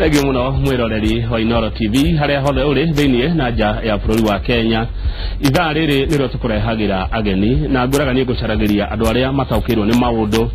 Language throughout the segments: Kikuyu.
Thengiũ mũno mwĩroreri wa Inooro TV harĩa hothe ũrĩ thĩinĩ na nja ya bũrũri wa Kenya. Ithaa rĩrĩ nĩrĩo tũkũrehagĩra ageni na ngwĩraga niĩ ngũcaragĩria andũ arĩa mataũkĩirwo nĩ maũndũ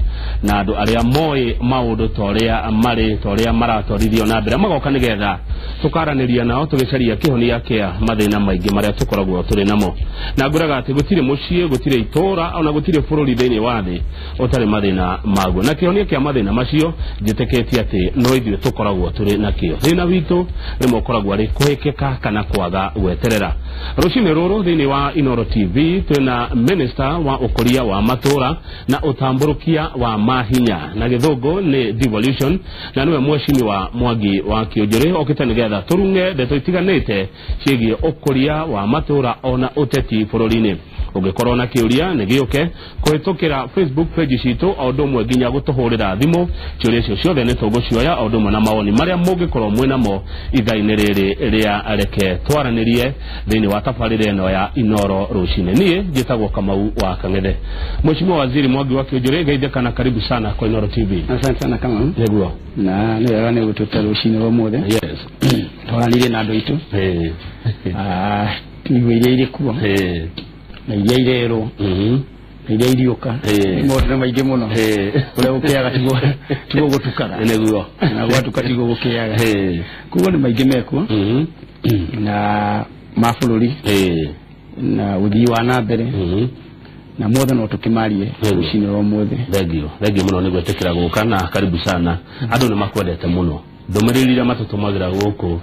na andũ arĩa moĩ maũndũ ta ũrĩa marĩ ta ũrĩa maratwarithio na mbere magoka nĩgetha tũkaranĩria nao tũgĩcaria kĩhonia kĩa mathĩna maingĩ marĩa tũkoragwo tũrĩ namo. Na ngwĩraga atĩ gũtirĩ mũciĩ, gũtirĩ itũũra ona gũtirĩ bũrũri thĩinĩ wa thĩ ũtarĩ mathĩna maguo, na kĩhonia kĩa mathĩna macio njĩtĩkĩtie atĩ no ithuĩ tũkoragwo tũrĩ nakĩo. Thĩna witũ rĩmwe ũkoragwo arĩ kũhĩkĩka kana kwaga gweterera. Rũcinĩ rũrũ thĩinĩ wa Inooro TV twĩna minister wa ũkũria wa matũũra na ũtambũrũkia wa mahinya, na gĩthũngũ nĩ devolution, na nĩwe mheshimiwa Mwangi wa Kĩũnjũrĩ okĩte nĩgetha tũrung'e ndeto itiganĩte ciĩgiĩ ũkũria wa matũũra ona ũteti bũrũri-inĩ. Ũngĩkorwo na kĩũria nĩ gĩũke kũhĩtũkĩra Facebook page citũ o ũndũ ũmwe nginya gũtũhũrĩra thimũ. Ciũria icio ciothe nĩ tũgũcioya o ũndũ ũmwe na mawoni marĩa mũngĩkorwo mwĩ namo ithaa-inĩ rĩrĩ rĩa Reke Twaranĩrie thĩinĩ wa tabarĩra ĩno ya Inooro rũcinĩ. Niĩ njĩtagwo Kamau wa Kang'ethe. Mheshimiwa Waziri Mwangi wa Kĩũnjũrĩ, geithĩka na karibu sana kwa Inooro TV. Asante sana Kamau. Nĩguo. Na nĩ wega nĩ gũtũta rũcinĩ rwa ũmũthĩ. Yes. Twaranĩrie na andũ aitũ. Tũigue iria irĩ kuo. Na iria irerwo. Na iria iriũka. Maũndũ nĩ maingĩ mũno. Ũrĩa gũkĩaga tiguo gũtukaga. Nĩguo. Na gwatuka tiguo gũkĩaga. Koguo nĩ maingĩ mekuo. Na ma bũrũri. Na ũthii wa na mbere. Na mothe no tũkĩmarie rũcinĩ rwa ũmũthĩ. Thengiũ. Thengiũ mũno nĩ gwĩtĩkĩra gũka na karibu sana. Andũ nĩ makwendete mũno. Ndũmĩrĩri iria matũtũmagĩra gũkũ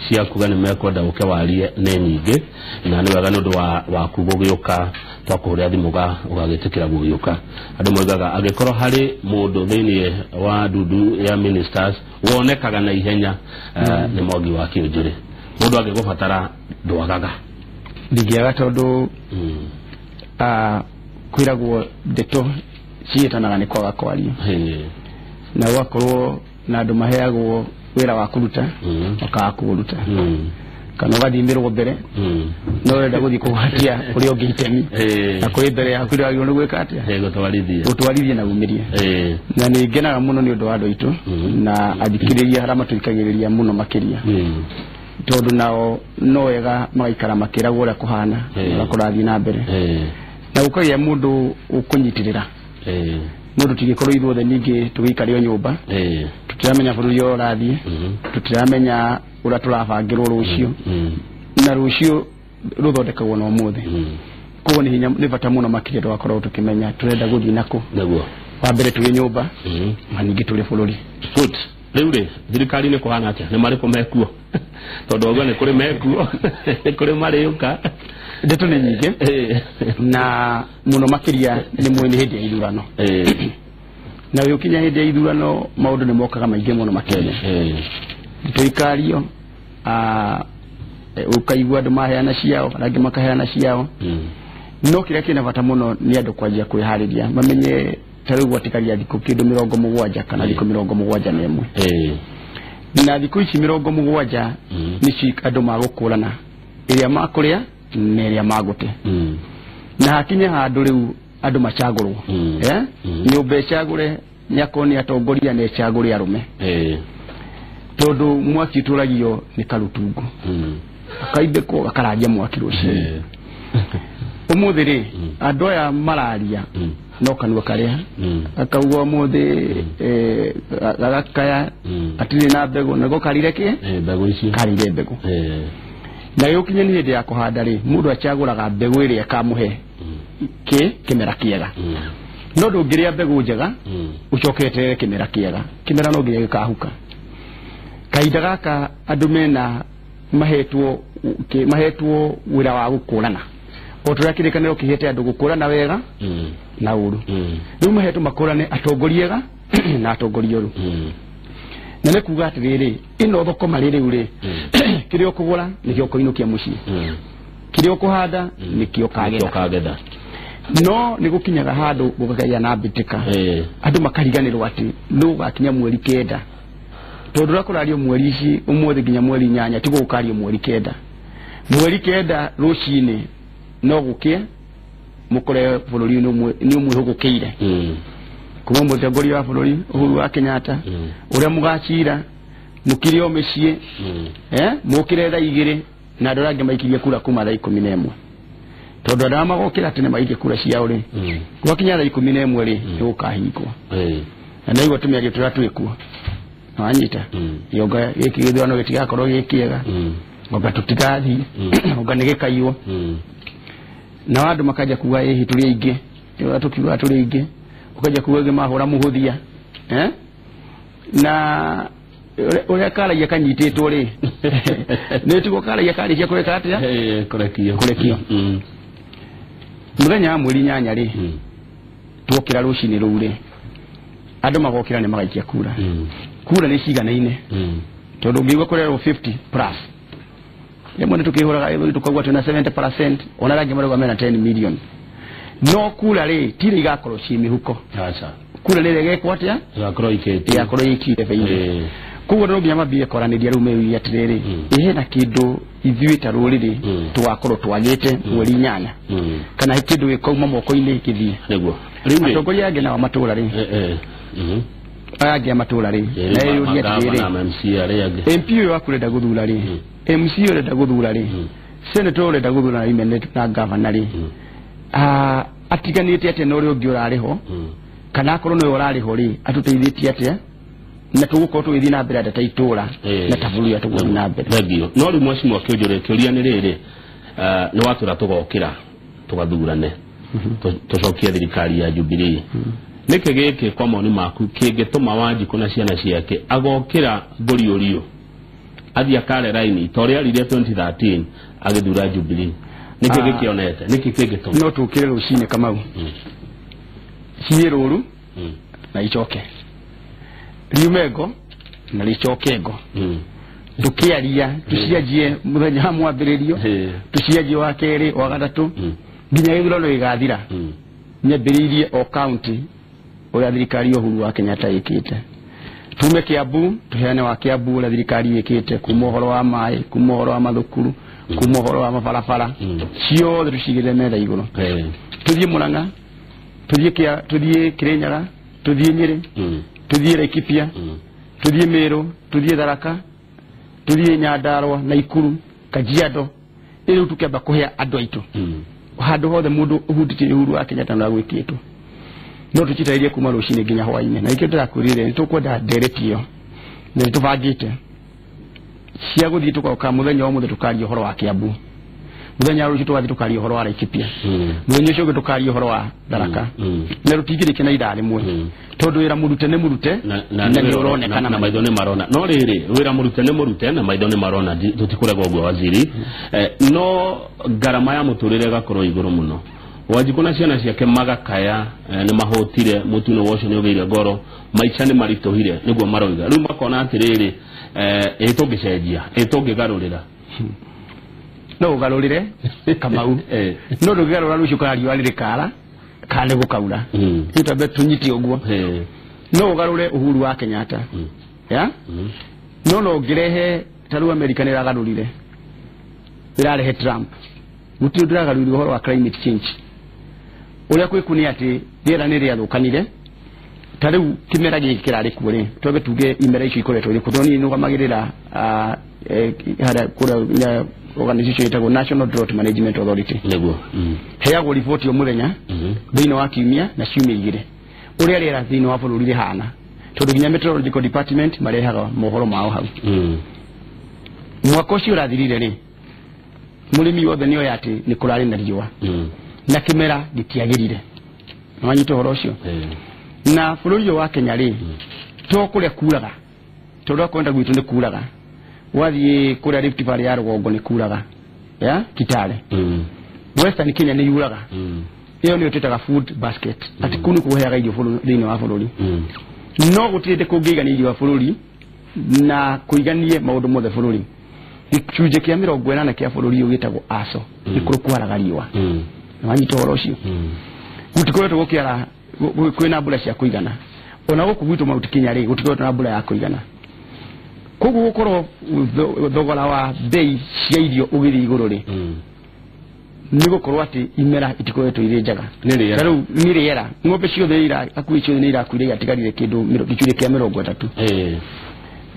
cia kuga nĩ mekwenda ũke warie nĩ nyingĩ, na nĩ wega nĩ ũndũ waku gũgĩũka twakũhũrĩra thimũ ũgagĩtĩkĩra gũgĩũka. Andũ moigaga angĩkorwo harĩ mũndũ thĩinĩ wa ndundu ya ministers wonekaga na ihenya, nĩ Mwangi wa Kĩũnjũrĩ. Mũndũ angĩgũbatara ndwagaga. Ndingĩaga tondũ kwĩragwo ndeto ciĩtanaga nĩ kwaga kwaria. Na gwakorwo na andũ maheagwo wĩra wa kũruta makaga kũũruta, kana ũgathimĩrwo mbere no ũrenda gũthiĩ kũgwatia ũrĩa ũngĩ itemi, na kũrĩ mbere yaku ndwagĩrĩirwo nĩ gwĩka atĩa? Gũtwarithia. Gũtwarithia na umĩrie. Na nĩ ngenaga mũno nĩ ũndũ wa andũ aitũ na athikĩrĩria arĩa matũthikagĩrĩria mũno makĩria, tondũ nao no wega magaikara makĩragwo ũrĩa kũhana, ũrĩa kũrathiĩ na mbere, na gũkagĩa mũndũ ũkũnyitĩrĩra. Mũndũ tigĩkorwo ithuothe ningĩ tũgĩikare o nyũmba, tũtiramenya bũrũri ũrĩa ũrathiĩ, tũtiramenya ũrĩa tũrabangĩrwo rũciũ, na rũciũ rũthondekagwo na ũmũthĩ. Koguo nĩ hinya, nĩ bata mũno makĩria tũgakorwo tũkĩmenya tũrenda gũthiĩ nakũ. Nĩguo. Wa mbere tũrĩ nyũmba, na ningĩ tũrĩ bũrũri. Good. Rĩu rĩ, thirikari nĩ kũhana atĩa? Nĩ marĩkũ mekuo? Tondũ auga nĩ kũrĩ mekuo, nĩ kũrĩ marĩũka. Ndeto nĩ nyingĩ, na mũno makĩria nĩ mũĩ nĩ hĩndĩ ya ithurano. Na gũkinya hĩndĩ ya ithurano maũndũ nĩ mokaga maingĩ mũno makĩria. Tũikario, ũkaigua andũ maheana ciao, arĩa angĩ makaheana ciao. No kĩrĩa kĩna bata mũno nĩ andũ kwanjia kwĩharĩria, mamenye ta rĩu gwatigaria thikũ kĩndũ 70 kana thikũ 71. Na thikũ ici 70 nĩcio andũ magũkũrana ĩrĩa makũrĩa na ĩrĩa magũte. Na hakinye handũ rĩu andũ macagũrwo. Nyũmba ĩcagũre nĩakorwo nĩ atongoria na ĩcagũre arũme. Tondũ mwaki ũtũragio nĩ karutungu. Gakaimbĩkwo gakararia mwaki rũcinĩ. Ũmũthĩ rĩ, andũ aya mararia no kanua karĩa gakauga ũmũthĩ, gagakaya atirĩ na mbegũ, nako karire kĩ? Mbegũ icio. Karire mbegũ. Na gĩgũkinya nĩ hĩndĩ ya kũhanda rĩ, mũndũ acagũraga mbegũ ĩrĩa ĩkamũhe kĩ? Kĩmera kĩega. No ndũngĩrĩa mbegũ njega ũcoke weterere kĩmera kĩega. Kĩmera no nginya gĩkahuka. Kahinda gaka andũ mena mahetwo wĩra wa gũkũrana. O ta ũrĩa kĩrĩkanĩro kĩhete andũ gũkũrana wega na ũru. Rĩu mahetwo makũrane atongoria ega na atongoria ũru. Na nĩ kuga atĩrĩrĩ, ĩno thoko marĩ rĩu rĩ, kĩrĩa ũkũgũra nĩkĩo ũkũinũkia mũciĩ. Kĩrĩa ũkũhanda nĩkĩo ũkagetha. Nĩkĩo ũkagetha. No nĩ gũkinyaga handũ gũkagĩa na mbĩtĩka. Andũ makariganĩrwo atĩ nĩ ũgakinya mweri 9. Tondũ ũrĩa kũrario mweri ici ũmũthĩ nginya mweri 8, tiguo gũkario mweri 9. Mweri 9 rũcinĩ no gũkĩe mũkore bũrũri nĩ ũmwĩhũgũkĩire. Kuma mũtongoria wa bũrũri Uhuru wa Kenyatta, ũrĩa mũgacira Mũkire o mĩciĩ mũkire thaa 2 na andũ arĩa angĩ maikirie kura kuma thaa 11 tondũ andũ arĩa magokĩra tene maikie kura ciao rĩ gwakinya thaa 11 rĩ nĩ gũkahingwo na naigua tũmĩario tũrĩa twĩkuo wanyita yonga gĩkĩ gĩthurano gĩtigakorwo gĩ kĩega onga tũtigathiĩ onga nĩ gĩkaiywo na andũ makaja kuga ĩhi tũrĩ aingĩ tũkiuga tũrĩ aingĩ ũkaja kuga angĩ mahũra mũhũthia na ũrĩa karagia kanyitĩtwo rĩ nĩ tiguo karagia karĩkia kũreka atĩa kũrekio mũthenya wa mweri 8 rĩ tuokĩra rũcinĩ rũu rĩ andũ magokĩra nĩ magaikia kura kura nĩ ciganaine tondũ ũngĩigua kũrerwo 50 plus rĩmwe nĩ tũkĩhũraga tũkaigua twĩna 70% ona arĩa angĩ marauga mena 10 million no kura rĩ tirĩ igakorwo ciĩ mĩhuko kura rĩ ĩgekwo atĩa ĩgakorwo ĩikire thĩinĩ koguo no nginya mambie kwaranĩria rĩu meyugie atĩrĩrĩ ĩhena kĩndũ ithuĩ ta rũrĩrĩ tũgakorwo twagĩte mweri 8 kana kĩndũ gĩkauma moko-inĩ gĩthiĩ nĩguo atongoria angĩ nao matũra rĩ aya angĩ a matũra rĩ na ĩyũrie atĩrĩrĩ MP ũyũ waku ũrenda gũthura rĩ MC ũrenda gũthura rĩ senator ũrenda gũthura na women na governor rĩ atiganĩte atĩa na ũrĩa ũngĩ ũrarĩ ho kana akorwo nĩwe ũrarĩ ho rĩ atũteithĩtie atĩa na tũgũkorwo tũgĩthiĩ na mbere ta itũra na ta bũrũri tũgũthiĩ na mbere thengio no rĩu mheshimiwa Kĩũnjũrĩ kĩũria nĩ rĩrĩ nĩ watwĩra tũgokĩra tũgathurane tũcokie thirikari ya Jubilee nĩkĩ gĩkĩ kwa mawoni maku kĩngĩtũma Wanjikũ na ciana ciake agokĩra ngũriũriũ athiĩ akare raini ta ũrĩa arire 2013 agĩthura Jubilee nĩkĩ gĩkĩonete nĩkĩ kĩngĩtũma no tũkĩre rũcinĩ Kamau ciĩ rũru na icoke riume ngo na ricoke ngo tũkĩaria tũcianjie mũthenya wa mwambĩrĩrio tũcianjie wa kerĩ wa gatatũ nginya gĩthurano gĩgathira nyambĩrĩirie o county ũrĩa thirikari ya Uhuru wa Kenyatta ĩkĩte tume Kiambu tuheane wa Kiambu ũrĩa thirikari ĩkĩte kuma ũhoro wa maĩ kuma ũhoro wa mathukuru kuma ũhoro wa mabarabara ciothe tũcigĩrĩre metha igũrũ tũthiĩ Murang'a tũthiĩ Kirinyaga tũthiĩ Nyĩrĩ tũthiĩ Laikipia tũthiĩ Meru tũthiĩ Tharaka tũthiĩ Nyandarua Naikuru Kajiado rĩu tũkĩamba kũhe andũ aitũ handũ hothe mũndũ ũhutĩtie Uhuru wa Kenyatta na gwĩkĩtwo no tũcitarĩrie kuma rũcinĩ nginya hwainĩ na ikĩo ndĩrakwĩrire nĩ tũkwenda ndereti ĩyo na nĩ tũbangĩte cia gũthiĩ tũgoka mũthenya wa ũmũthĩ tũkaria ũhoro wa Kiambu mũthenya wa rũciũ tũgathiĩ tũkaria ũhoro wa Laikipia mũthenya ũcio ũngĩ tũkaria ũhoro wa Tharaka na rũtingĩrĩkia na ithaa rĩmwe tondũ wĩra mũrute nĩ mũrute na nĩ ũronekana na maitho nĩ marona no rĩrĩ wĩra mũrute nĩ mũrute na maitho nĩ marona tũtikũrega ũguo waziri no ngarama ya mũtũrĩre ĩgakorwo igũrũ mũno Wanjikũ na ciana ciake magakaya nĩ mahũtire mũtu nĩ wocio nĩ ũgĩire ngoro maica nĩ maritũhire nĩguo maroiga rĩu makona atĩrĩrĩ ĩ tũngĩcenjia ĩ tũngĩgarũrĩra no ũgarũrĩre Kamau no ndũngĩgarũra rũciũ kana riũa rĩrĩkara kana nĩ gũkaura nĩ twambe tũnyite ũguo no ũgarũre Uhuru wa Kenyatta ya no no ũngĩrehe ta rĩu Amerika nĩ ĩragarũrire ĩrarehe Trump gũtirĩ ũndũ ũragarũrire ũhoro wa climate change ũrĩa kwĩku nĩ atĩ rĩera nĩ rĩathũkanire ta rĩu kĩmera gĩkĩ kĩrarĩ kuo rĩ twambe tuge imera icio ikoretwo irĩ kuo tondũ niĩ nũgamagĩrĩra harĩa kũrĩa organization ĩtagwo National Drought Management Authority nĩguo heagwo riboti o mũthenya thĩinĩ wa kiumia na ciumia igĩrĩ ũrĩa rĩera thĩinĩ wa bũrũri rĩhana tondũ nginya Meteorological Department marehaga mohoro mao hau mwaka ũcio ũrathirire rĩ mũrĩmi wothe nĩoĩ atĩ nĩ kũrarĩ na riũa na kĩmera gĩtiagĩrire nĩwanyita ũhoro ũcio na bũrũri ũyũ wa Kenya rĩ to kũrĩa kuraga tondũ akorwo gwitũ nĩ kuraga wathiĩ kũrĩa Rift Valley ya rũgongo nĩ kuraga ya Kitale Western Kenya nĩ yuraga ĩyo nĩyo twĩtaga food basket atĩ kũu nĩ kũheaga irio thĩinĩ wa bũrũri no gũtirĩ hĩndĩ kũngĩigania irio wa bũrũri na kũiganie maũndũ mothe bũrũri gĩcunjĩ kĩa 80 kĩa bũrũri ũyũ gĩtagwo ASO nĩ kũrĩ kwaraga riũa nĩwanyita ũhoro ũcio gũtikoretwo gũkĩara kwĩna mbura cia kũigana ona gũkũ gwitũ Mount Kenya rĩ gũtikoretwo na mbura ya kũigana koguo gũkorwo thogora wa bei cia irio ũgĩthiĩ igũrũ rĩ nĩ gũkorwo atĩ imera itikoretwo irĩ njega ta rĩu nĩ rĩera ng'ombe ciothe hakuhĩ ciothe nĩ irakuire igatigarire kĩndũ gĩcunjĩ kĩa 30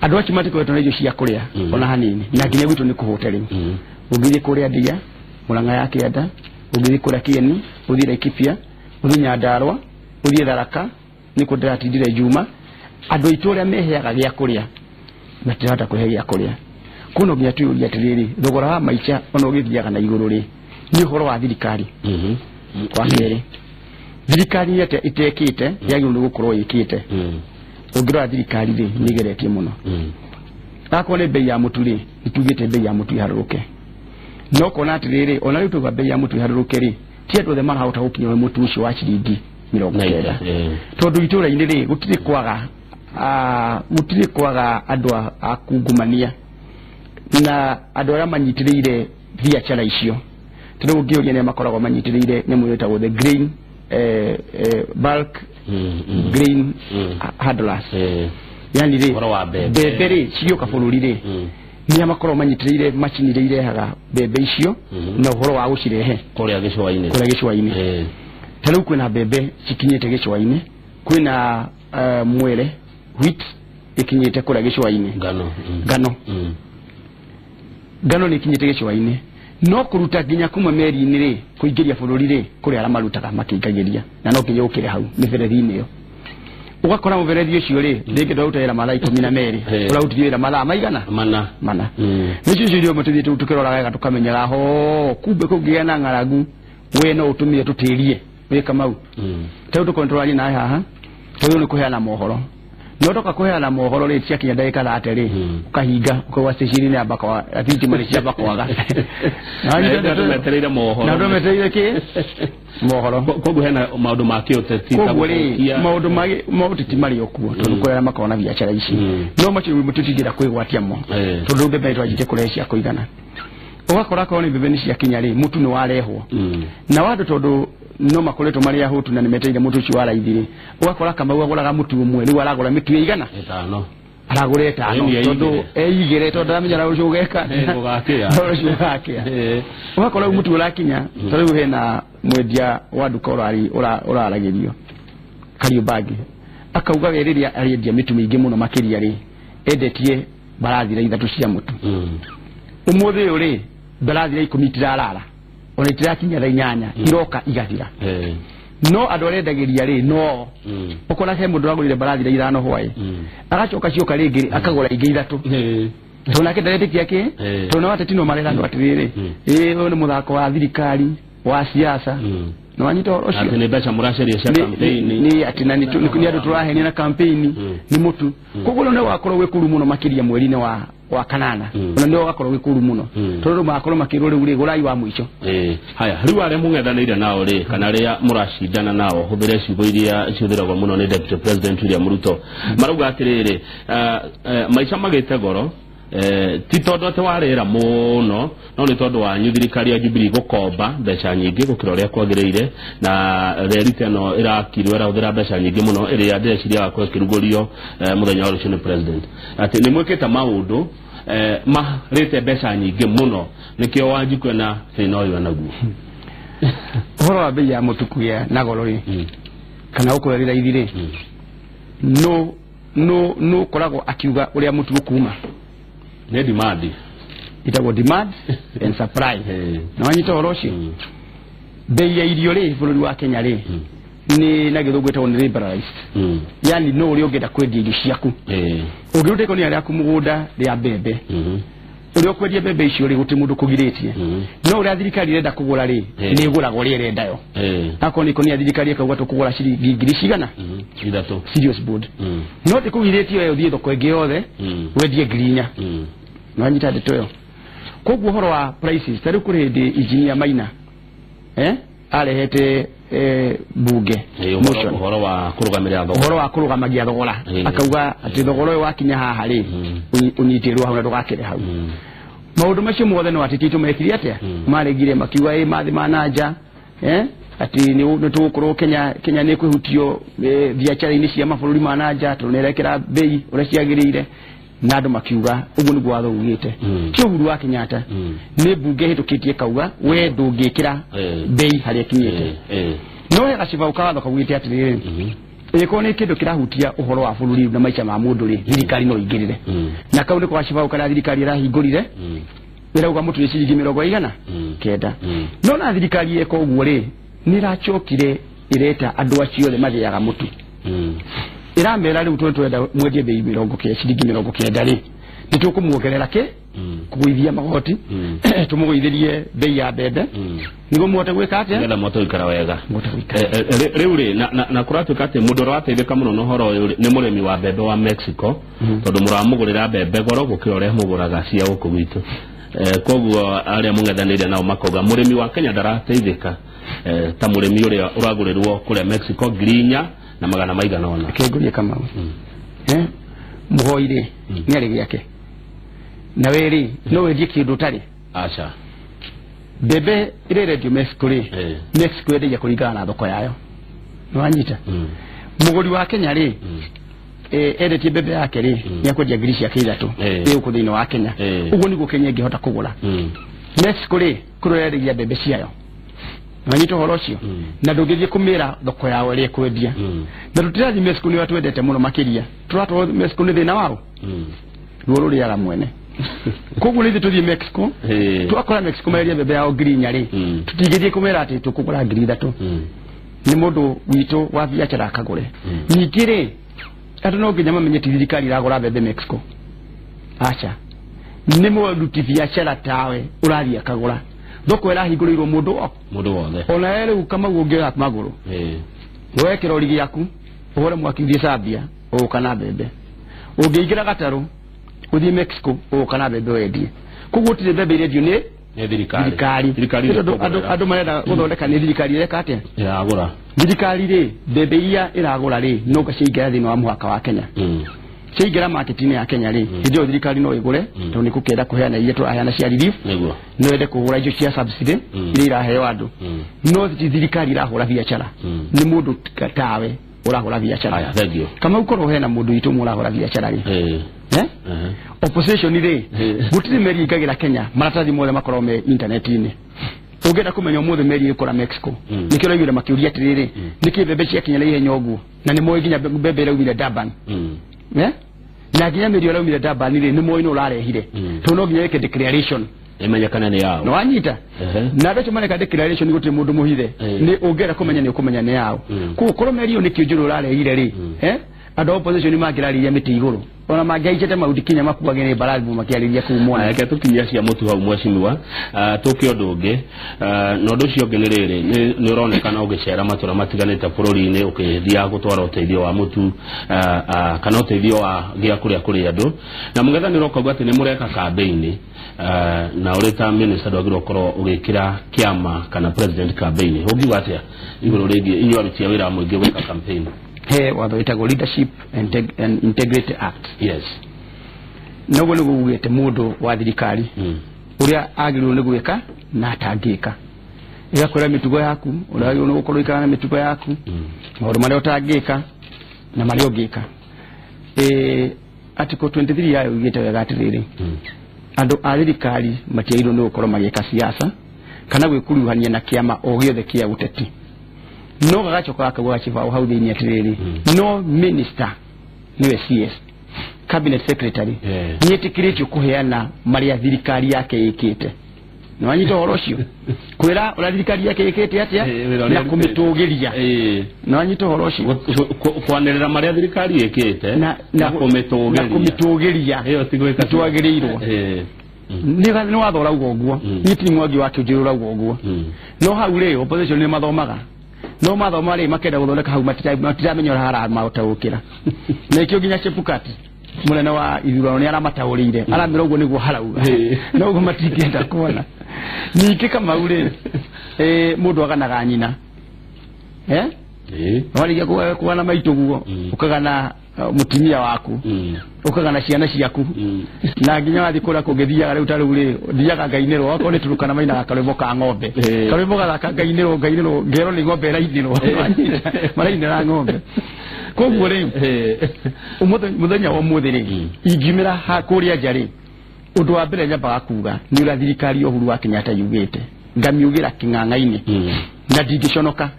Andũ acio matikoretwo na irio cia kũrĩa ona hanini na nginya gwitũ nĩ kũhũte rĩu. Ũngĩthiĩ kũrĩa Ndia, Murang'a ya Kĩanda, ũngĩthiĩ kũrĩa Kieni, ũthiĩ Laikipia, ũthiĩ Nyandarua, ũthiĩ Tharaka, nĩkuo ndĩratindire Juma, andũ aitũ arĩa meheaga gĩa kũrĩa matirahota kũhe gĩa kũrĩa. Koguo no nginya twĩyũrie atĩrĩrĩ, thogora wa maica ona ũgĩthiaga na igũrũ rĩ, nĩ ũhoro wa thirikari. Wa kerĩ, thirikari nĩ atĩa ĩtekĩte yagĩrĩirwo nĩ gũkorwo ĩkĩte. Ũngĩrora thirikari rĩ, nĩ ĩgeretie mũno. Akorwo nĩ bei ya mũtu rĩ, nĩ tugĩte bei ya mũtu ĩharũrũke. No kona atĩrĩrĩ, ona rĩu tuga bei ya mũtu ĩharũrũke rĩ, ti andũ othe marahota gũkinyĩrwo nĩ mũtu ũcio wa ciringi 90. Tondũ itũũra-inĩ rĩ, gũtirĩ kwaga andũ a kungumania na andũ arĩa manyitĩrĩire biacara icio. Tondũ ũngĩũria nĩ makoragwo manyitĩrĩire nyamũ ĩtagwo the grain bulk grain handlers. Yani rĩ, mbembe rĩ cigĩũka bũrũri rĩ, nĩ makoragwo manyitĩrĩire macini iria irehaga mbembe icio na ũhoro wa gũcirehe kũrĩa gĩcũa-inĩ. Kũrĩa gĩcũa-inĩ. Ta rĩu kwĩna mbembe cikinyĩte gĩcũa-inĩ, kwĩna mwere wheat ikinyĩte kũrĩa gĩcũa-inĩ. Ngano. Ngano nĩ ikinyĩte gĩcũa-inĩ. No kũruta nginya kuma meri-inĩ rĩ, kũingĩria bũrũri rĩ, kũrĩa arĩa marutaga makĩingagĩria, na no nginya ũkĩre hau mĩberethi-inĩ ĩyo. Ũgakora mũberethi ũcio rĩ, rĩngĩ ndwaruta wĩra mathaa 12, ũrarutithio wĩra mathaa maigana? Mana. Nĩcio icio irio tũthiĩte tũkĩroraga wega tũkamenyaga ho, kumbe kũngĩgĩa na ng'aragu, we no ũtũmire tũtĩrie wĩ Kamau. Ta rĩu tũkorwo tũraria nawe haha, tondũ nĩ kũheana mohoro. No toka kũheana mohoro rĩ, ciakinya ndagĩka 30 rĩ, ũkahinga, ũkauga station-inĩ yamba kwa, thitima nĩ ciamba kwaga. Na andũ metereire mohoro. Na andũ metereire kĩ? Mohoro. Koguo hena maũndũ ma kĩũteti. Koguo rĩ, maũndũ ma ũteti marĩ o kuo, tondũ kũrĩ arĩa makoragwo na biacara ici. No macio tũtingĩenda kwĩgwatia mo, tondũ mbembe nĩtwanjĩtie kũrehe cia kũigana. Ũgakora akorwo nĩ mbembe nĩ ciakinya rĩ, mũtu nĩ warehwo. Na andũ tondũ no makoretwo marĩ ahũtu na nĩ metereire mũtu ũcio wa raithi rĩ, ũgakora Kamau agũraga mũtu ũmwe, rĩu aragũra mĩtu ĩigana? 5. Aragũra 5, tondũ eigĩre, tondũ ndaramenya rũciũ ũgeka. Rũciũ ũgakĩa. Ũgakora rĩu mũtu ũrakinya, ta rĩu hena mwendia wa nduka ũraragĩrio Kariobangi, akauga we rĩrĩa arĩendia mĩtu mĩingĩ mũno makĩria rĩ, endetie mbarathira 3 cia mũtu. Ũmũthĩ ũyũ rĩ, mbarathira 10 itirarara, ona itirakinya thaa 8, iroka igathira. No andũ arĩa endagĩria rĩ, no ũkona he mũndũ ũragũrire mbarathira 5 hwaĩ, agacoka cioka rĩngĩ akagũra ingĩ 3. Tondũ nake ndaretĩkia kĩ? Tondũ nao ateti no marera andũ atĩrĩrĩ, ĩĩ ũyũ nĩ mũthako wa thirikari wa siasa. Na wanyita ũhoro ũcio? Atĩ nĩ mbeca mũracaria cia campaign. Nĩ atĩ na nĩ andũ tũrahenia na campaign, nĩ mũtu. Koguo rĩu nĩ wakorwo wĩ kũru mũno makĩria mweri-inĩ wa kanana. Ona nĩ wakorwo wĩ kũru mũno. Tondũ magakorwo makĩrwo rĩu rĩ, gũrai wa mũico. Haya, rĩu arĩa mũng'ethanĩire nao rĩ, kana arĩa mũracindana nao, hũthĩre ciugo iria cihũthĩragwo mũno nĩ Deputy President William Ruto. Marauga atĩrĩrĩ, maica magĩte goro, ti tondũ atĩ warĩra mũno, no nĩ tondũ wanyu thirikari ya Jubilee gũkomba mbeca nyingĩ gũkĩra ũrĩa kwagĩrĩire, na reri ta ĩno ĩrakirwo ĩrahũthĩra mbeca nyingĩ mũno, ĩrĩa ndĩreciria gakorwo ĩkĩrugũrio mũthenya wa rũciũ nĩ president. Atĩ nĩ mwĩkĩte maũndũ marĩte mbeca nyingĩ mũno, nĩkĩo Wanjikũ ena thĩna ũyũ enaguo. Ũhoro wa bei ya mũtu kũgĩa na goro rĩ, kana gũkorwo ĩrĩ raithi rĩ, no ũkoragwo akiuga ũrĩa mũtu ũkuma. Nĩ demand. Ĩtagwo demand and supply. Na wanyita ũhoro ũcio? Bei ya irio rĩ bũrũri wa Kenya rĩ, nĩ na gĩthũngũ ĩtagwo nĩ liberalized. Yani no ũrĩa ũngĩenda kwendia irio ciaku. Ũngĩruta ikũnia rĩaku mũgũnda rĩa mbembe, ũrĩa ũkwendia mbembe icio rĩ, gũtirĩ mũndũ ũkũgirĩtie. No ũrĩa thirikari ĩrenda kũgũra rĩ, nĩ ĩgũraga ũrĩa ĩrenda yo. Akorwo nĩ ikũnia thirikari ĩkauga tũkũgũra ciringi 3,000 cigana? 3. Serious board. No ndĩkũgirĩtie we ũthiĩ thoko ĩngĩ yothe, wendie 4,000. No wanyita ndeto ĩyo. Koguo ũhoro wa prices, ta rĩu kũrĩ hĩndĩ Engineer Maina, arehete bunge motion. Ũhoro wa kũrũgamĩrĩra thogora. Ũhoro wa kũrũgamagia thogora. Akauga atĩ thogora ũyũ wakinya haha rĩ, ũnyitĩrwo hau na ndũgakĩre hau. Maũndũ macio mothe no ateti aitũ mekire atĩa? Maregire makiuga ĩ mathĩ ma nanja, atĩ nĩ tũgũkorwo Kenya nĩ ĩkwĩhutio biacara-inĩ cia mabũrũri ma nanja, tondũ nĩ ĩrekĩra bei ũrĩa ciagĩrĩire. Na andũ makiuga ũguo nĩguo watho ugĩte. Ti Uhuru wa Kenyatta, nĩ mbunge ĩhĩtũkĩtie kauga we ndũngĩkĩra bei harĩa ĩkinyĩte. No he gacibaũ ka watho kaugĩte atĩrĩrĩ, Ĩkorwo nĩ kĩndũ kĩrahutia ũhoro wa bũrũri na maica ma mũndũ rĩ, thirikari no ĩingĩrĩre. Na kau nĩko gacibaũ karĩa thirikari ĩrahingũrire, ĩrauga mũtu nĩ ciringi 90. No na thirikari ĩka ũguo rĩ, nĩ ĩracokire ĩreta andũ acio othe mathĩaga mũtu. Ĩramera rĩu tondũ tũrenda mwendie bei ciringi 90 rĩ, nĩ tũkũmuongerera kĩ? Kũgũithia magoti, tũmũgũithĩrie bei ya mbembe, nĩguo mũhote gwĩka atĩa? Nĩgetha mũhote gũikara wega. Rĩu rĩ, na kũratuĩka atĩ mũndũ ũrĩa wateithĩka mũno na ũhoro ũyũ nĩ mũrĩmi wa mbembe wa Mexico, tondũ mũramũgũrĩra mbembe goro gũkĩra ũrĩa mũgũraga cia gũkũ gwitũ. Koguo arĩa mũng'ethanĩire nao makauga mũrĩmi wa Kenya ndarateithĩka ta mũrĩmi ũrĩa ũragũrĩrwo kũrĩa Mexico 4,400. Reke ngũrie Kamau. Mũhoi rĩ, nĩ arĩ gĩake. Na we rĩ, no wendie kĩndũ ũtarĩ? Aca. Mbembe ĩrĩa ĩrendio Mexico rĩ, Mexico yendagia kũringana na thoko yayo. Nĩ wanyita? Mũgũri wa Kenya rĩ, endetie mbembe yake rĩ, nĩ akwendia 3,000 ĩ gũkũ thĩinĩ wa Kenya. Ũguo nĩguo Kenya ĩngĩhota kũgũra. Mexico rĩ, kũrĩa yendagia mbembe ciayo. Wanyita ũhoro ũcio? Na ndũngĩthiĩ kũmĩra thoko yao ĩrĩa ĩkwendia. Na tũtirathiĩ Mexico nĩ twendete mũno makĩria. Tũratwarwo Mexico nĩ thĩna wao. Ruo rũrĩaga mwene. Koguo nĩ ithuĩ tũthiĩ Mexico, twakora Mexico marendia mbembe yao 4,000 rĩ, tũtingĩthiĩ kũmera atĩ tũkũgũra 3,000. Nĩ mũndũ witũ wa biacara akagũre. Ningĩ rĩ, andũ no nginya mamenye ti thirikari ĩragũra mbembe Mexico. Aca. Nĩ mũruti biacara tawe ũrathiĩ akagũra. Thoko ĩrahingũrĩirwo mũndũ mũndũ wothe. Ona we rĩu Kamau ũngĩoya magũrũ, woe kĩrori gĩaku, ũhũre mwaki ũthiĩ Zambia, ũgũka na mbembe. Ũngĩingĩra gatarũ, ũthiĩ Mexico, ũgũka na mbembe wendie. Koguo gũtirĩ mbembe irendio nĩ thirikari. Thirikari. Andũ marenda gũthondeka nĩ thirikari ĩreka atĩa? Ĩragũra. Thirikari rĩ, mbembe iria ĩragũra rĩ, no ciaingĩra thĩinĩ wa mũhaka wa Kenya. Ciaingĩra market-inĩ ya Kenya rĩ, hĩndĩ ĩyo thirikari no ĩgũre, tondũ nĩ kũkĩenda kũheana iria tũraheana cia relief. Nĩguo. No ende kũgũra icio cia subsidy iria iraheo andũ. No ti thirikari ĩrahũra biacara. Nĩ mũndũ tawe ũrahũra biacara. Aya, thank you. Kamau korwo hena mũndũ witũ ũmwe ũrahũra biacara rĩ. Opposition rĩ, gũtirĩ meri ĩingagĩra Kenya, maratathi mothe makoragwo me internet-inĩ. Ũngĩenda kũmenya ũmũthĩ meri ĩkũra Mexico, nĩkĩo ũraiguire makĩũria atĩrĩrĩ, nĩkĩ mbembe ciakinya na ihenya ũguo? Na nĩ moĩ nginya mbembe ĩraumire Durban. Na nginya meri ĩraumire Durban rĩ, nĩ moĩ nũ ũrarehire. Tondũ no nginya ĩke declaration. Ĩmenyekane nĩ yao. Nĩ wanyita? Na andũ acio mareka declaration gũtirĩ mũndũ mũhithe. Nĩ ũngĩenda kũmenya nĩ ũkũmenya nĩ yao. Koguo korwo meri ĩyo nĩ kĩũnjũrũ ũrarehire rĩ, andũ a opposition mangĩrarĩria mĩtĩ igũrũ. Ona mangĩhaicĩte mahuti kinya makuage nĩ mbarathi makĩarĩria kũu mwena. Reke tũkinyie cia mũtu hau mheshimiwa, tũke ũndũ ũngĩ. Na ũndũ ũcio ũngĩ nĩ rĩrĩ, nĩ ũronekana ũgĩcera matũra matiganĩte bũrũri-inĩ ũkĩthiaga gũtwara ũteithio wa mũtu, kana ũteithio wa gĩa kũrĩa kũrĩ andũ. Na mũng'ethanĩro ũkauga atĩ nĩ mũreka campaign, na ũrĩ ta minister ndwagĩrĩirwo gũkorwo ũgĩkĩra kĩama kana president campaign. Ũngiuga atĩa igũrũ rĩgiĩ inyuĩ aruti a wĩra wa mũingĩ gwĩka campaign? He watho wĩtagwo Leadership and Integrity Act. Yes. Noguo nĩguo ugĩte mũndũ wa thirikari ũrĩa agĩrĩirwo nĩ gwĩka na atangĩka. Ĩgakwĩra mĩtugo yaku, ũrĩa wagĩrĩirwo nĩ gũkorwo ũikara na mĩtugo yaku, maũndũ marĩa ũtangĩka na marĩa ũngĩka. Article 23 yayo ugĩte wega atĩrĩrĩ, andũ a thirikari matiagĩrĩirwo nĩ gũkorwo magĩka siasa kana gwĩkuruhania na kĩama o gĩothe kĩa ũteti. No gagacoka gakauga gacibaũ hau thĩinĩ atĩrĩrĩ, no minister nĩwe CS, cabinet secretary, nĩetĩkĩrĩtio kũheana marĩa thirikari yake ĩkĩte. Nĩ wanyita ũhoro ũcio? Kwĩra ũrĩa thirikari yake ĩkĩte atĩa na kũmĩtũgĩria. Nĩ wanyita ũhoro ũcio? Kwanĩrĩra marĩa thirikari ĩkĩte na kũmĩtũgĩria. Ĩyo ti gwĩka twagĩrĩirwo. Nĩ watho ũrauga ũguo. Niĩ ti Mwangi wa Kĩũnjũrĩ ũrauga ũguo. No hau rĩ, opposition nĩ mathomaga. No mathoma rĩ, makenda gũthondeka hau matiramenya ũrĩa haramataũkĩra. Na ikĩo nginya Chebukati mũnene wa ithurano nĩ aramataũrĩire, aramĩra ũguo nĩguo harauga. No ũguo matingĩenda kuona. Ningĩ Kamau rĩ, mũndũ aganaga nyina. Warĩkia kũgana maitũ guo, ũkagana mũtumia waku, ũkagana ciana ciaku. Na nginya wathiĩ kũrĩa kũngĩ thiaga rĩu ta rĩu rĩ, thiaga ngainĩrwo, okorwo nĩ Turukana mainaga karwĩmbo ka ng'ombe. Karwĩmbo gathaka ngainĩrwo, ngainĩrwo, ngerwo nĩ ng'ombe ĩrainĩrwo. Marainĩra ng'ombe. Koguo rĩ, mũthenya wa ũmũthĩ rĩ, ingiumĩra kũrĩa nja rĩ, ũndũ wa mbere nyambaga kuga nĩ ũrĩa thirikari ya Uhuru wa Kenyatta yugĩte, ngamiugĩra kĩng'ang'a-inĩ. Na ndingĩconoka.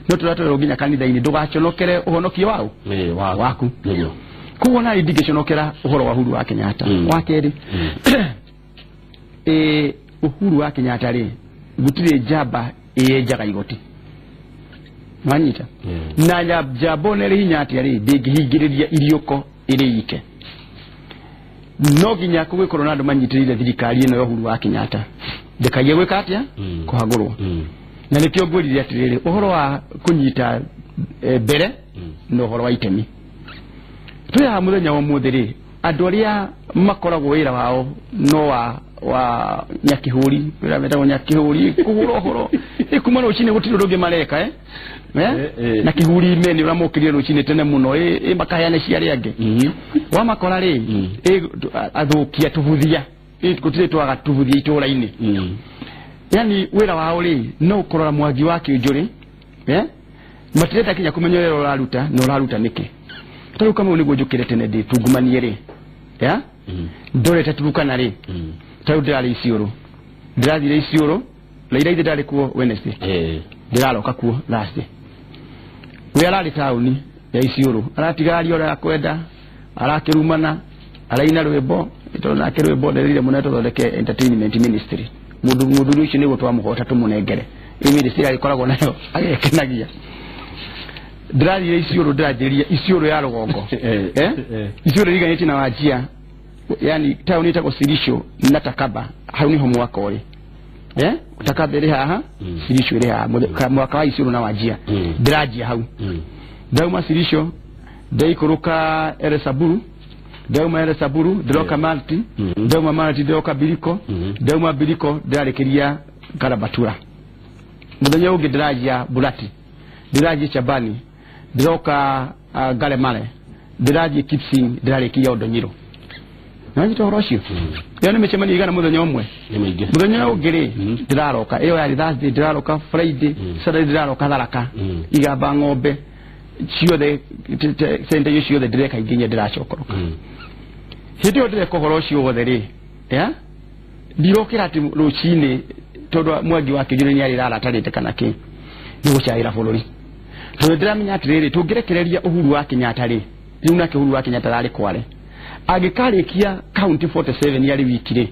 No tũratwerwo nginya kanitha-inĩ ndũgaconokere ũhonokio wao waku. Koguo na ndingĩconokera ũhoro wa Uhuru wa Kenyatta. Wa kerĩ, Uhuru wa Kenyatta rĩ gũtirĩ njamba ĩyenjaga igoti. Wanyita? Na njamba ona ĩrĩ hinya atĩa rĩ ndĩngĩhingĩrĩria iriũko ĩrĩ ike. No nginya kũgĩkorwo na andũ manyitĩrĩire thirikari ĩno ya Uhuru wa Kenyatta ndĩkaige gwĩka atĩa kũhagũrwo. Na nĩkĩo ngwĩrire atĩrĩrĩ ũhoro wa kũnyita mbere na ũhoro wa itemi. Twĩ haha mũthenya wa ũmũthĩ rĩ andũ arĩa makoragwo wĩra wao no wa nyakĩhũri wĩra metagwo nyakĩhũri kũhũra ũhoro kuma rũcinĩ gũtirĩ ũndũ ũngĩ mareka na kĩhuri me nĩ ũramũkĩrire rũcinĩ tene mũno makaheana cia arĩa angĩ. Wamakora rĩ athũkia tũbuthia gũtirĩ twaga tũbuthia itũũra-inĩ. Yani wĩra wao rĩ no kũrora Mwangi wa Kĩũnjũrĩ matirenda kinya kũmenya ũrĩa ũraruta na ũraruta nĩkĩ. Ta rĩu Kamau nĩguo njũkĩre tene ndĩtungumanie rĩ ndorete Turukana rĩ ta rĩu ndĩrarĩ Isiolo, ndĩrathire Isiolo Raila ithe ndarĩ kuo Wednesday, ndĩraroka kuo Thursday. We ararĩ taũni ya Isiolo aratigaria ũrĩa akwenda arakĩrumana araina rwĩmbo tondũ nake rwĩmbo nderire mũno tũthondeke entertainment ministry. Mũndũ mũthuri ũcio nĩguo twamũhota tũmũnengere ministry agĩkoragwo nayo agekenagia. Ndĩrathire Isiolo ndĩranjĩrĩria Isiolo ya rũgongo Isiolo ĩriganĩtie na Wajia, yani taũni ĩtagwo Sirisho na Takaba hau niho mwaka ũrĩ. Takaba ĩrĩ haha, Sirisho ĩrĩ haha, mwaka wa Isiolo na Wajia. Ndĩranjia hau. Ndauma Sirisho ndaikũrũka Eresaburu, ndauma Eresaburu ndĩroka Malti, ndauma Malti ndĩroka Biriko, ndauma Biriko ndĩrarĩkĩria Karabatura. Mũthenya ũngĩ ndĩranjia Burati, ndĩranjia Chabani, ndĩroka Galemare, ndĩrathiĩ Kipsing, ndĩrarĩkia Oldonyiro. Nĩwanyita ũhoro ũcio? Ĩyo nĩ mĩcemanio igana mũthenya ũmwe. Mũthenya ũngĩ rĩ ndĩraroka, ĩyo yarĩ Thursday, ndĩraroka Friday, Saturday ndĩraroka Tharaka, igamba ng'ombe ciothe center icio ciothe ndĩreka nginya ndĩracokoroka. Hĩndĩ ĩyo ndĩreka ũhoro ũcio wothe rĩ ndirokĩra atĩ rũcinĩ tondũ Mwangi wa Kĩũnjũrĩ nĩarĩ raratarĩte kana kĩ nĩ gũcaĩra bũrũri. Tondũ ndĩramenya atĩrĩrĩ tũngĩrekereria Uhuru wa Kenyatta rĩ rĩu nake Uhuru wa Kenyatta ararĩ Kware angĩkarĩkia county 47 yarĩ wiki rĩ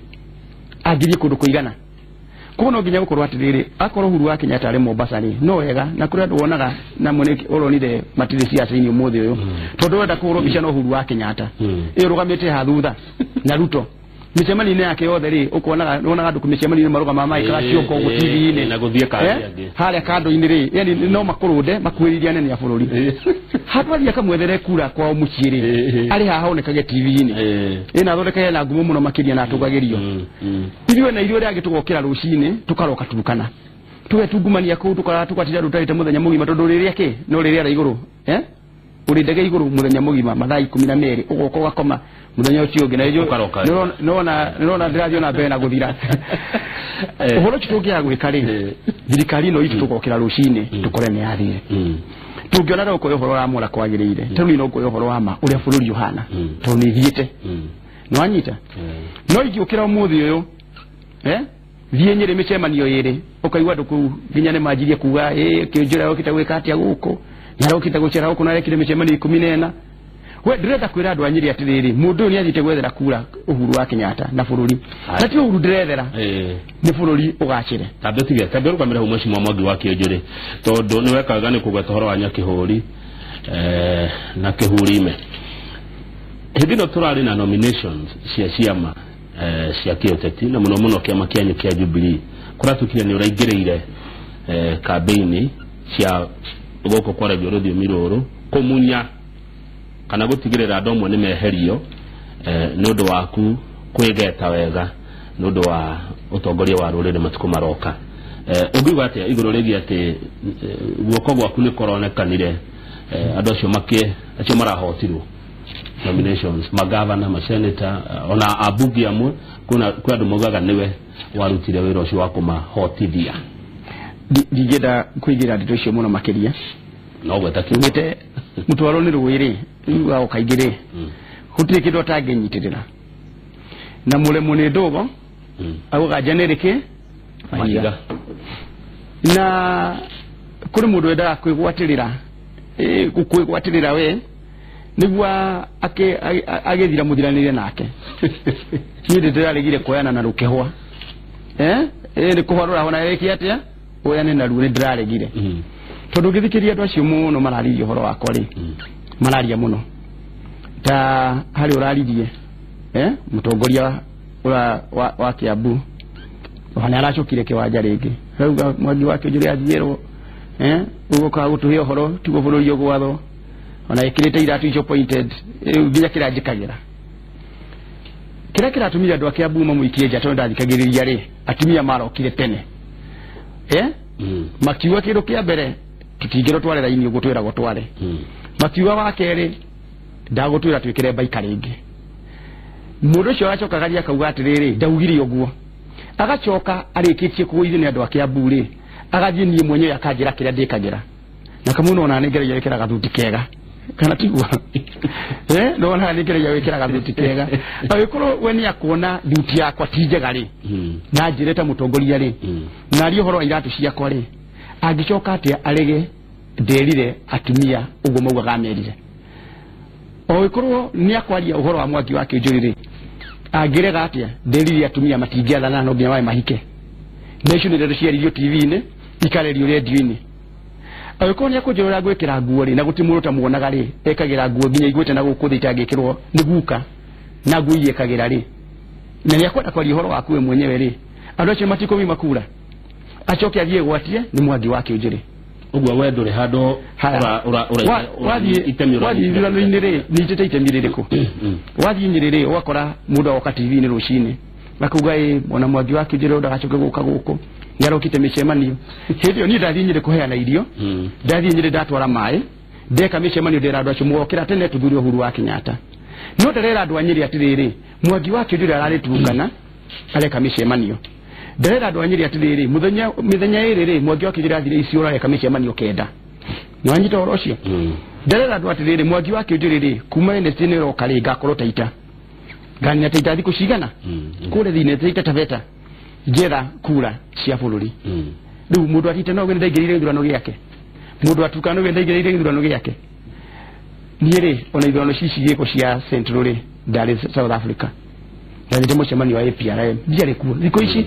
angĩthiĩ kũndũ kũigana. Koguo no nginya gũkorwo atĩrĩrĩ akorwo Uhuru wa Kenyatta arĩ Mombasa rĩ no wega na kũrĩ andũ wonaga na mwene ũronire matirĩ ciaca-inĩ ũmũthĩ ũyũ tondũ wenda kũhũrwo mbica na Uhuru wa Kenyatta ĩyo ũrũgamĩte haha thutha na Ruto mĩcemanio-inĩ yake yothe rĩ ũkonaga wonaga andũ mĩcemanio-inĩ marũgamaga maikara ciongo ũguo TV-inĩ na gũthiĩ kando angĩ harĩa kando-inĩ rĩ yani no makũrũnde makuhĩrĩrie anene a bũrũri. Handũ athiĩ akamwethere kura kwao mũciĩ rĩ arĩ haha honekage TV-inĩ ĩna athondekage na ngumo mũno makĩria na atũgagĩrio. Ithuĩ na ithuĩ arĩa angĩ tũgokĩra rũcinĩ tũkaroka Turukana tũgetungumania kũu tũgatinda rũtarĩte mũthenya mũgima tondũ rĩrĩa kĩ no rĩrĩa rĩa igũrũ ũrĩ ndege igũrũ mũthenya mũgima mathaa 12 ũgoka ũgakoma mũthenya ũcio ũngĩ na nĩrona ndĩrathiĩ ona mbere na gũthira. Ũhoro ũcio tũngĩaga gwĩka rĩ thirikari ĩno itũ tũgokĩra rũcinĩ tũkore nĩ yathire. Tũngĩona no ũkoya ũhoro ũramwona kwagĩrĩire tondũ niĩ no nguoya ũhoro wa ma ũrĩa bũrũri ũhana tondũ nĩ thiĩte. Nĩwanyita? No ingĩũkĩra ũmũthĩ ũyũ thiĩ Nyĩrĩ mĩcemanio ĩrĩ ũkaigua andũ kũu nginya nĩmanjirie kuga Kĩũnjũrĩ arokĩte gwĩka atĩa gũkũ nĩarokĩte gũcera gũkũ na arekire mĩcemanio 14. We ndĩrenda kwĩra andũ a Nyĩrĩ atĩrĩrĩ mũndũ ũyũ nĩathiĩte gwethera kura Uhuru wa Kenyatta na bũrũri na ti Uhuru ndĩrethera nĩ bũrũri ũgacĩre. Tambe tige tambe ũrũgamĩre hau mheshimiwa Mwangi wa Kĩũnjũrĩ tondũ nĩ wekaga nĩ kũgweta ũhoro wa nyakĩhũri na kĩhurime. Hĩndĩ ĩno tũrarĩ na nominations cia ciama cia kĩũteti na mũno mũno kĩama kĩanyu kĩa Jubilee kũratuĩkire nĩ ũraingĩrĩire kambĩini cia gũkũ kwaragio rũthiomi rũrũ kũmunya kana gũtigĩrĩra andũ amwe nĩ meherio nĩ ũndũ waku kwĩgeta wega nĩ ũndũ wa ũtongoria wa rũrĩrĩ matukũ maroka. Ũngiuga atĩa igũrũ rĩgiĩ atĩ guoko gwaku nĩ kũronekanire andũ acio acio marahotirwo nominations magavana maseneta ona abunge amwe kwĩ andũ maugaga nĩwe warutire wĩra ũcio wa kũmahotithia. Ndingĩenda kũingĩra ndeto icio mũno makĩria no gweta kiugĩte mũtwaro nĩ rũĩ rĩ ugaga kaingĩ rĩ gũtirĩ kĩndũ atangĩnyitĩrĩra na mũremwo nĩ ndũgo agũganja nĩ rĩkĩ mahiga. Na Kũrĩ mũndũ wendaga kwĩgwatĩrĩra kwĩgwatĩrĩra we nĩguo agĩthira mũthiranĩire nake. Niĩ ndĩraregire kuoyana na rũkĩhwa. Nĩ kũhwa rũrahona ĩke atĩa oyane naruo nĩ ndĩraregire. Tondũ ngĩthikĩria andũ acio mũno mararirie ũhoro wakwa rĩ, mararia mũno ta harĩ ũraririe mũtongoria wa Kiambu ona aracokire kĩwanja rĩngĩ rauga Mwangi wa Kĩũnjũrĩ athiĩrwo ũgũkaga gũtũhe ũhoro tiguo bũrũri ũgwathwo ona ĩkĩrĩte iratũ icio pointed rĩu nginya kĩrĩa njĩkagĩra kĩrĩa kĩratũmire andũ a Kiambu mamũikie nja tondũ ndathikagĩrĩria rĩ atumia marokire tene makiuga kĩndũ kĩa mbere tũtingĩrwo tware raini ũguo twĩragwo tware. Makiuga wa kerĩ ndagũtwĩra twĩkĩre mbaika rĩngĩ. Mũndũ ũcio agacoka akauga atĩrĩrĩ ndaugire ũguo agacoka arĩkĩtie kũgũithio nĩ andũ a Kiambu rĩ agathiĩ niĩ mwenyewe akanjĩra kĩrĩa ndĩkagĩra na kamũno ona nĩ ngeragia gwĩkĩra gathuti kega kana tiguo ndona nĩ ngeragia gwĩkĩra gathuti kega agĩkorwo we nĩ akuona thuti yakwa ti njega rĩ na njĩre ta mũtongoria rĩ na arie ũhoro wa iratũ ciakwa rĩ angĩcoka atĩa arege nderire atumia ũguo maugaga amerire o gĩkorwo nĩ akwaria ũhoro wa Mwangi wa Kĩũnjũrĩ rĩ angĩrega atĩa nderire atumia matingĩathana no nginya wae mahike na icio nĩ ndeto ciaririo TV-inĩ ikarerio redio-inĩ agĩkorwo nĩ akũnjĩra gwĩkĩra nguo rĩ na gũtirĩ mũndũ ũtamuonaga rĩ ekagĩra nguo nginya igwĩte na gũkũ thĩ itangĩkĩrwo nĩ guka na nguo iria ekagĩra rĩ na nĩ akwenda kwaria ũhoro waku we mwenyewe rĩ andũ acio matikũmima kura acoke athiĩ gwatie nĩ Mwangi wa Kĩũnjũrĩ ũguo we ndũrĩ handũ wathiĩ ithurano-inĩ rĩ nyitĩte itemi rĩrĩkũ wathiĩ Nyĩrĩ rĩ ũgakora mũndũ agoka TV-inĩ rũcinĩ akauga ĩ mwana Mwangi wa Kĩũnjũrĩ ndagacoke gũka gũkũ nĩarokĩte mĩcemanio hĩndĩ ĩyo niĩ ndathiĩ Nyĩrĩ kũheana irio ndathiĩ Nyĩrĩ ndatwara maĩ ndeka mĩcemanio ndera andũ acio mũgokĩra tene tũthure Uhuru wa Kenyatta no ndarera andũ a Nyĩrĩ atĩrĩrĩ Mwangi wa Kĩũnjũrĩ ararĩ Turukana areka mĩcemanio ndarera andũ a Nyĩrĩ atĩrĩrĩ mĩthenya ĩrĩ rĩ Mwangi wa Kĩũnjũrĩ athire Isiolo areka mĩcemanio 9 nĩwanyita ũhoro ũcio ndarera andũ atĩrĩrĩ Mwangi wa Kĩũnjũrĩ rĩ kuma NST nĩ ĩroka rĩ ngakorwo Taita ngania Taita thikũ cigana kũrĩa thĩinĩ Taita Taveta njetha kura cia bũrũri rĩu mũndũ atite no ndaingĩrĩire gĩthurano gĩake mũndũ atuka no ndaingĩrĩire gĩthurano gĩake niĩ rĩ ona ithurano cici gĩko cia Central rĩ ndarĩ South Africa ndathiĩte mũcemanio wa APRM ndiarĩ kuo thikũ ici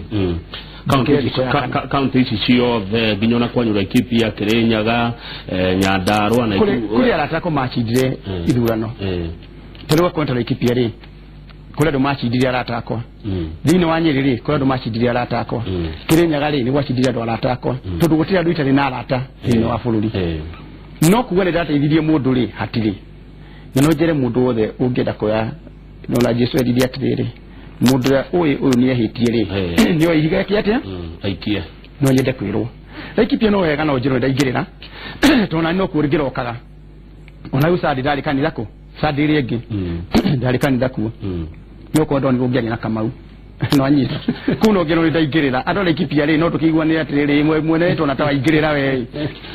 kaunti ici ciothe nginya ona kwanyu Laikipia Kirinyaga Nyandarua na kũrĩ arata akwa macindire ithurano ta rĩu akorwo ta Laikipia rĩ kũrĩ andũ macindire arata akwa thĩinĩ wa Nyĩrĩ rĩ kũrĩ andũ macindire arata akwa Kirinyaga rĩ nĩ gwacindire andũ arata akwa tondũ gũtirĩ andũ itarĩ na arata thĩinĩ wa bũrũri no kuga nĩ ndateithirie mũndũ rĩ hatirĩ na no njĩre mũndũ wothe ũngĩenda kuoya nona Jesu erire atĩrĩrĩ mũndũ ũrĩa ũĩ ũyũ nĩ ehĩtie rĩ nĩ oe ihiga rĩake atĩa aikie no nyende kwĩrwo Laikipia no wega no njĩrwo ndaingĩrĩra tondũ nani no kuo ngĩrokaga ona rĩu Sunday ndarĩ kanitha kũ Sunday ĩrĩa ĩngĩ ndarĩ kanitha kuo no kwa ndoni gũngĩaria na Kamau no anyita kũu no ngĩrwo ndaingĩrĩra andũ a Laikipia rĩ no tũkĩiguanĩre atĩrĩrĩ mwene tona ta waingĩrĩra we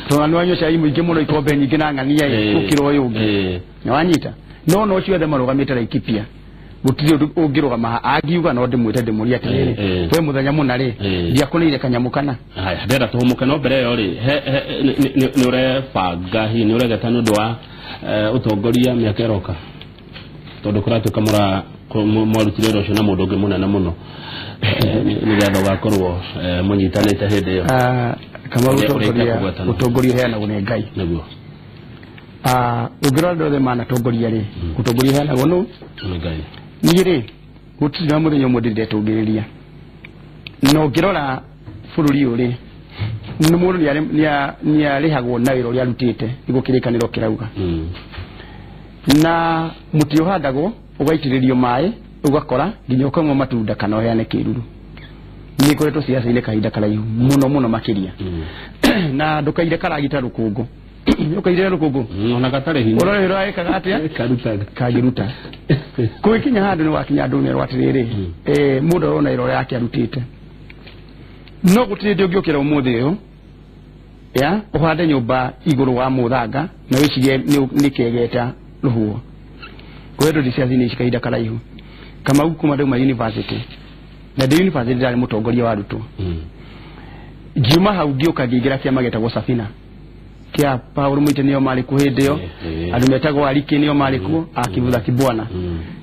tondũ nĩ wanyua cai mũingĩ mũno ikombe nyingĩ na ng'ania ĩ gũkĩra ũyũ ũngĩ nĩ wanyita no ciothe marũgamĩte Laikipia gũtirĩ ũndũ ũngĩrũgama angiuga no ndĩmwĩte ndĩmũrie atĩrĩrĩ we mũthenya mũna rĩ ndiakũneire kanyamũ kana haya ndĩrenda tũhũmũke no mbere ĩyo rĩ nĩ ũrebanga hihi nĩ ũregeta nĩ ũndũ wa ũtongoria mĩaka ĩroka tondũ kũratuĩka mwarutire wĩra ũcio na mũndũ ũngĩ mũnene mũno nĩgetha ũgakorwo mũnyitanĩte hĩndĩ ĩyo Kamau ũtongoria ũheanagwo nĩ Ngai nĩguo ũngĩrora andũ othe manatongoria rĩ ũtongoria ũheanagwo nũ nĩ Ngai niĩ rĩ gũtirĩ na mũthenya ũmwe ndĩ ndetũngĩrĩria na ũngĩrora bũrũri ũyũ rĩ nĩ mũndũ nĩ arĩhagwo na wĩra ũrĩa arutĩte nĩguo kĩrĩkanĩro kĩrauga na mũtĩ ũhandagwo ũgaitĩrĩrio maĩ ũgakora nginya ũkanyua matunda kana ũheane kĩruru nĩ ngoretwo ciaca-inĩ kahinda karaihu mũno mũno makĩria na ndũkaire karagita rũkũngũ ũkaire rũkũngũ ona gatarĩ hinya ũrore wĩra wekaga atĩa karutaga kangĩruta kũgĩkinya handũ nĩ wakinya andũ merwo atĩrĩrĩ mũndũ arona wĩra ũrĩa yake arutĩte no gũtirĩ hĩndĩ ũngĩũkĩra ũmũthĩ ũyũ ya ũhande nyũmba igũrũ wa mũthanga na wĩcirie nĩ kĩegeta rũhuho kwendo ndi ciaca-inĩ ici kahinda karaihu Kamau kuma ndauma university na ndĩ university ndarĩ mũtongoria wa arutwo ngiuma hau ngĩũka ngĩingĩra kĩama gĩtagwo Safina Kia Paul Mwite nĩo marĩ kuo hĩndĩ ĩyo, andũ metagwo Ariki nĩo marĩ kuo, akivutha kibwana.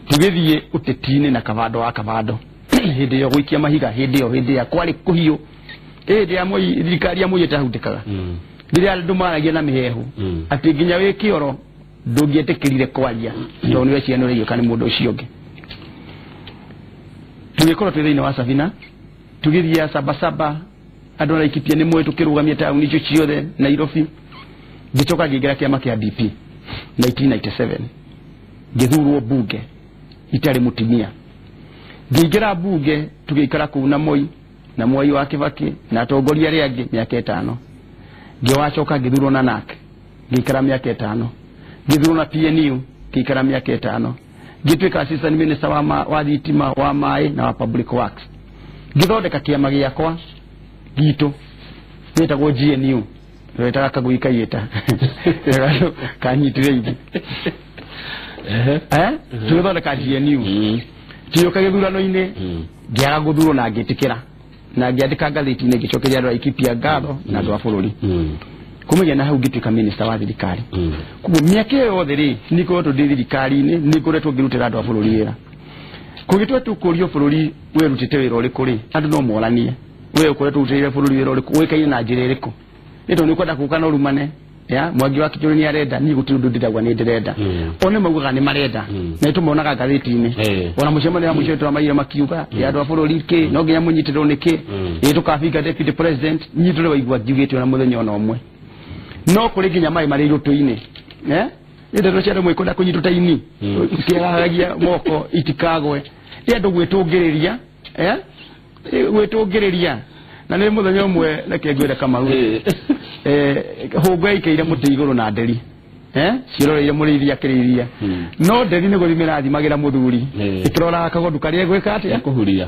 Tũgĩthiĩ ũteti-inĩ na kabando wa kabando hĩndĩ ĩyo gũikia mahiga, hĩndĩ ĩyo hĩndĩ ya kwarĩ kũhiũ, hĩndĩ ya Moi, thirikari ya Moi ĩtahutĩkaga, rĩrĩa andũ maragia na mĩhehu atĩ nginya wĩ kĩoro ndũngĩetĩkĩrire kwaria tondũ nĩ weciria nĩ ũraiyũka nĩ mũndũ ũcio ũngĩ. Tũgĩkorwo twĩ thĩinĩ wa Sabina, tũgĩthiĩ Sabasaba, andũ a Laikipia nĩ moĩ tũkĩrũgamia taũni icio ciothe Nairobi. Ngĩcoka ngĩingĩra kĩama kĩa DP 1997, ngĩthurwo mbunge itarĩ mũtumia. Ngĩingĩra mbunge, tũgĩikara kũu na Moi na Mwai wa Kibaki na atongoria arĩa angĩ mĩaka 5. Ngĩwacoka ngĩthurwo na NARC, ngĩikara mĩaka 5. Ngĩthurwo na PNU, ngĩikara mĩaka 5. Ngĩtuĩka assistant minister wa thitima, wa maĩ na wa public works. Ngĩthondeka kĩama gĩakwa gitũ gĩtagwo GNU, wetaga kagui kaiyĩta kanyitire ithi. Tũgĩthondeka GNU, tũgĩũka gĩthurano-inĩ, ngĩaga gũthurwo na ngĩtĩkĩra na ngĩandĩka ngathĩti-inĩ ngĩcokeria andũ a Laikipia ngatho na andũ a bũrũri. Kumagia na hau ngĩtuĩka minister wa thirikari. Koguo mĩaka ĩyo yothe rĩ, nĩ ngoretwo ndĩ thirikari-inĩ, nĩ ngoretwo ngĩrutĩra andũ a bũrũri wĩra. Kũngĩtua tu kũrio bũrũri werutĩte wĩra ũrĩkũ rĩ, andũ no moranie we ũkoretwo ũrutĩire bũrũri wĩra ũrĩkũ, ũĩkaine na njĩra ĩrĩkũ, nĩ tondũ nĩ ũkwenda gũka na ũrumane ya Mwangi wa Kĩnjũri nĩ arenda, niĩ gũtirĩ ũndũ ndĩrauga nĩ ndĩrenda. O nĩ maugaga nĩ marenda, na nĩtũmonaga ngathĩti-inĩ, ona mũcemanio wa mũico tũramaire makiuga ya andũ a bũrũri kĩ no nginya mũnyitĩrĩrwo nĩ kĩ, ĩ tũkabinga deputy president. Niĩ ndũrĩ waigua ngiugĩte ona mũthenya ona ũmwe, no kũrĩ nginya maĩ marĩ irũtũ-inĩ, nĩ ndeto cia andũ mwĩkwenda kũnyitwo ta ini kĩagagia moko itikagwe, nĩ andũ gwĩtũngĩrĩria, gwĩtũngĩrĩria. Na nĩ mũthenya ũmwe reke ngwĩre Kamau, hũngũ yaikaire mũtĩ igũrũ na nderi ciroreire mũrĩithi akĩrĩithia, no nderi nĩ gũthimĩra athimagĩra mũthuri, ĩkĩroraga kagondu karĩa ĩgwĩka atĩa,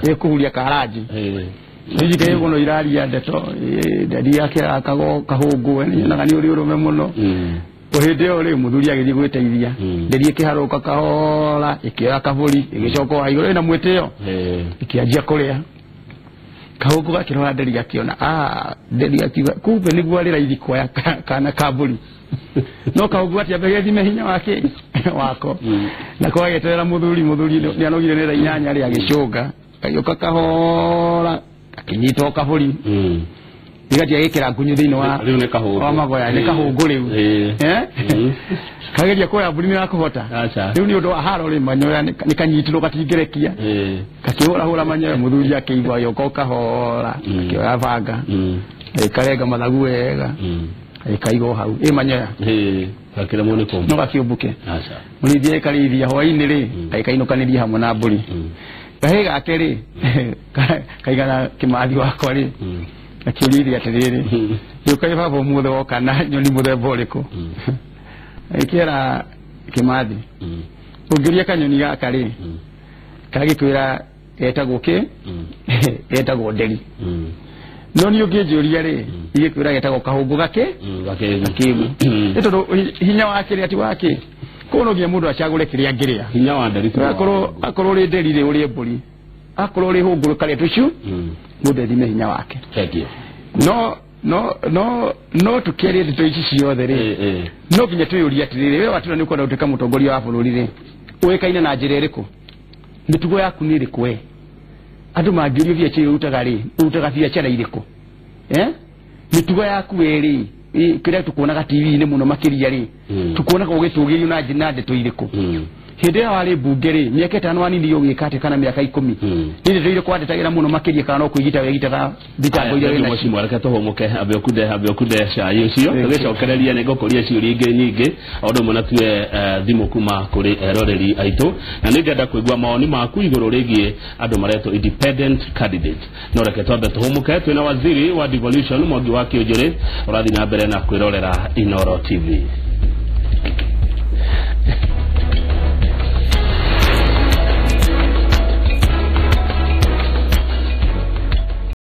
ĩkũhuria karanji. Nijikaire mũno iraria ndeto nderi akĩraga kahũngũ, nĩnyonaga nĩ ũrĩ ũrũme mũno. O hĩndĩ ĩyo rĩ, mũthuri agĩthiĩ gwĩteithia, nderi ĩkĩharũka kahora, ĩkĩoya kabũri, ĩgĩcoka o igũrũ ĩna mwĩtĩo, ĩkĩanjia kũrĩa. Kahũngũ gakĩrora nderi gakĩona, nderi akiuga kumbe nĩguo arĩ raithi kuoya kana ka mbũri, no kahũngũ gatiambe gethime hinya wake wako, nako gagĩeterera mũthuri. Mũthuri nĩ anogire nĩ thaa 8 rĩ, agĩcũnga agĩũka kahora, akĩnyita o kabũri, gĩgatia gĩkĩra ngunyu thĩinĩ wa magoya. Nĩ kahũngũ rĩu kageria kuoya mbũri nĩ gakũhota rĩu nĩ ũndũ wa haro rĩ, manyoya nĩ kanyitirwo gatingĩrekia, gakĩhũrahũra manyoya. Mũthuri akĩigua, agĩũka o kahora, akĩoya banga, agĩkarenga mathagu wega, agĩkaiga o hau ĩ manyoya, no gakĩũmbũke. Mũrĩithi agĩkarĩithia, hwaĩ-inĩ rĩ, agĩkainũkanĩria hamwe na mbũri. Kahĩĩ gake rĩ, kaigana Kĩmathi wakwa rĩ, akĩũria ithe atĩrĩrĩ, gĩũka baba ũmũthĩ woka na nyoni mũthemba ũrĩkũ? Agĩkĩra Kĩmathi, ũngĩria kanyoni gaka rĩ, kagĩkwĩra getagwo kĩ, getagwo nderi, no niĩ ũngĩnjũria rĩ, igĩkwĩra getagwo kahũngũ gake gakĩgu, nĩ tondũ hinya wa kĩrĩa ti wake. Koguo no nginya mũndũ acagũre kĩrĩa angĩrĩa. Hinya wa nderi. Akorwo ũrĩ nderi rĩ, ũrĩe mbũri, akorwo ũrĩ hũngũ karĩa tũcu, mũndũ ethime hinya wake. No no no no tũkĩaria ndeto ici ciothe rĩ, no nginya twĩyũrie atĩrĩrĩ, we watũra nĩ ũkwenda gũtuĩka mũtongoria wa bũrũri rĩ, ũĩkaine na njĩra ĩrĩkũ? Mĩtugo yaku nĩ ĩrĩkũ? We andũ mangĩũrio biacara ũrutaga rĩ, ũrutaga biacara irĩkũ? Mĩtugo yaku we rĩ, kĩrĩa tũkuonaga TV-inĩ mũno makĩria rĩ, tũkuonaga ũgĩtũgĩrio na ndeto irĩkũ? Hĩndĩ ĩyo warĩ mbunge rĩ, mĩaka 5 wanini ũgĩka atĩa, kana mĩaka 10, nĩ ndeto irĩkũ wandetagĩra mũno makĩria, kana no kwĩgita wegitaga thitango iria wĩnacio? Mheshimiwa, reke tũhũmũke, ambe ũkunde cai ũcio, tũgĩcokereria nĩ ngũkũria ciũria ingĩ nyingĩ, o ũndũ ũmwe na tue thimũ kuma kũrĩ eroreri aitũ, na nĩ ngenda kũigua mawoni maku igũrũ rĩgiĩ andũ maretwo independent candidate. No reke twambe tũhũmũke. Twĩna waziri wa devolution Mwangi wa Kĩũnjũrĩ, ũrathiĩ na mbere na kwĩrorera Inooro TV.